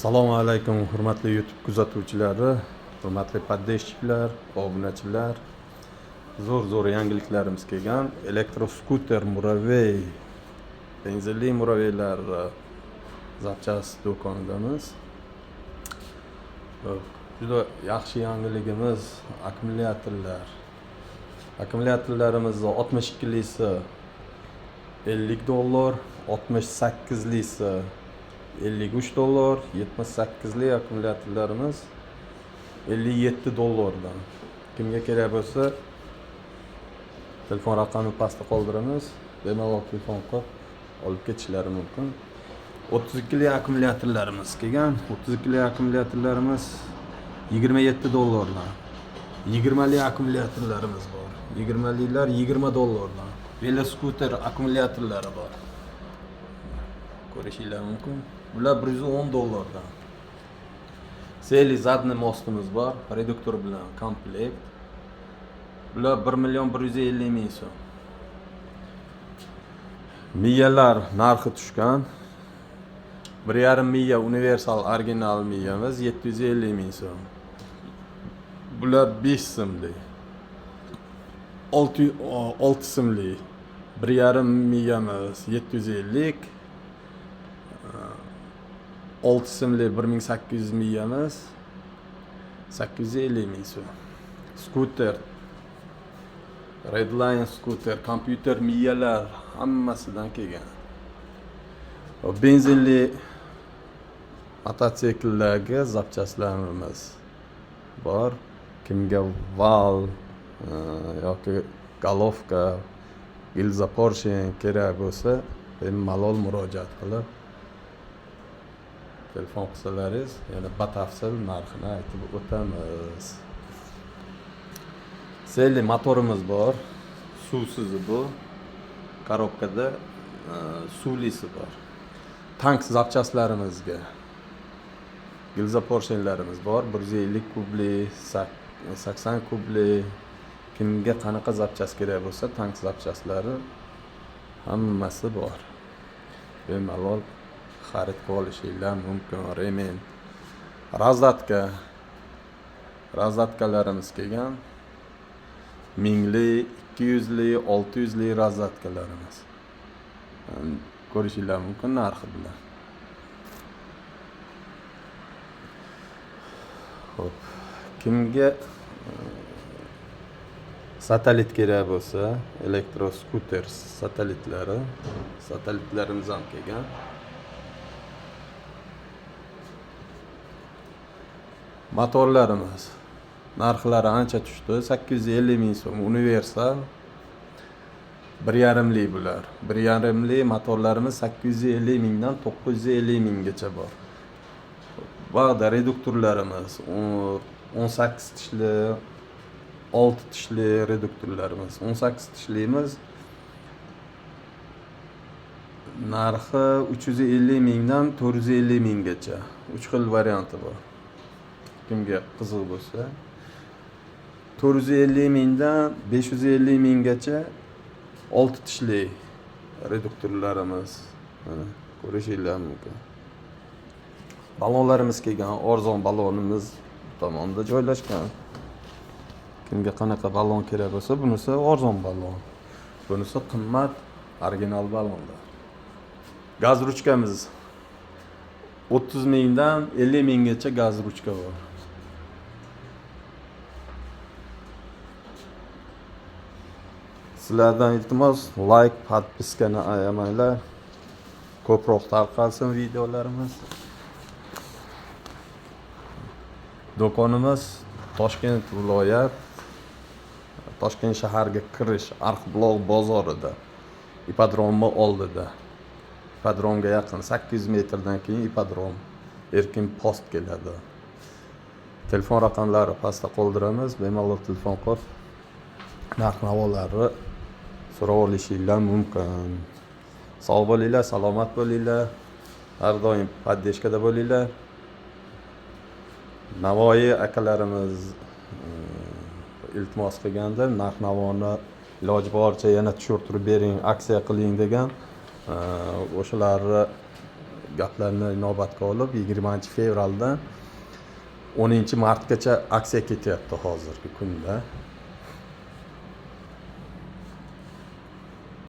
Assalomu alaykum, hurmatli YouTube kuzatuvchilari, hurmatli подписчик lar, obunachilar. Zo'r-zo'r yangiliklarimiz kelgan. Elektroskuter Muravey, benzinli Muraveylar zapchast do'konidamiz. Juda yaxshi yangiligimiz akkumulyatorlar. Akkumulyatorlarimizni 62lisi $50, 68lisi $53, 78li akkumulyatorlarimiz $57dan. Kimga kerak bo'lsa, telefon raqamini pastda qoldiramiz. Bemalol telefon qilib olib ketishlari mumkin. 32li akkumulyatorlarimiz kelgan. 32li akkumulyatorlarimiz $27dan. 20li akkumulyatorlarimiz bor. 20lilar $20dan. Veloskuter akkumulyatorlari bor. Ko'rishinglar mumkin. Bular $110dan. Seli задний мост imiz bor, reduktor bilan komplekt. Bular 1 150 000 so'm. Miyalar narxi tushgan. 1,5 miya universal original miyamiz 750 ming so'm. Bular 5 simli. 6 simli. 1,5 miyamiz 750. 6 simli 1800 miyamiz 850 ming so'm. Skuter, Redline skuter, kompyuter miyalar hammasidan kelgan. Benzinli mototsikllarga zapchastlarimiz bor. Kimga val yoki golovka, gilza porshen kerak bo'lsa, bemalol murojaat qilib telefon qilsalaringiz, yana batafsil narxini aytib o'tamiz. Seli motorimiz bor, suvsizi bu. Korobkada suvlisi bor. Tank zapchastlarimizga gilza porshenlarimiz bor, 150 kubli, 80 kubli. Kimga qanaqa zapchast kerak bo'lsa, tank zapchastlari hammasi bor. Bemalol xarid qilib olishinglar mumkin. Remen, razdatka, razdatkalarimiz kelgan. 1000li, 200li, 600li razdatkalarimiz. Ko'rishinglar mumkin narxi bilan. Xo'p, kimga satellit kerak bo'lsa, elektroskuter satellitlari, satellitlarimiz ham kelgan. Motorlarimiz narxlari ancha tushdi. 850 ming so'm universal. 1,5li bular. 1,5li motorlarimiz 850 mingdan 950 minggacha bor. Bag'da reduktorlarimiz 18 tishli, 6 tishli reduktorlarimiz. 18 tishlimiz narxi 350 mingdan 450 minggacha. 3 xil varianti bor. Kimga qiziq bo'lsa, 450 mingdan 550 minggacha 6 tishli reduktorlarimiz. Mana ko'rishinglar mumkin. Ballonlarimiz kelgan, arzon ballonimiz bu tomonda joylashgan. Kimga qanaqa ballon kerak bo'lsa, bunisi arzon ballon. Bunisi qimmat original ballonlar. Gaz ruchkamiz 30 mingdan 50 minggacha gaz ruchka bor. Sizlardan iltimos, like, podpiskani ayamanglar. Ko'proq tarqalsin videolarimiz. Do'konimiz Toshkent viloyat, Toshkent shaharga kirish Arxbuloq bozorida, ipodromni oldida. Ipodromga yaqin 800 metrdan keyin ipodrom, erkin post keladi. Telefon raqamlari pastda qoldiramiz, bemalol telefon qilib narx-navolarni so'rab olishinglar mumkin. Sog' bo'linglar, salomat bo'linglar. Har doim poddeshkada bo'linglar. Navoiy akalarimiz iltimos qilganda narx-navoni iloji boricha yana tushirtirib bering, aksiya qiling degan. O'shalarni gaplarni inobatga olib, 20-fevraldan 10-martgacha aksiya ketyapti hozirgi kunda.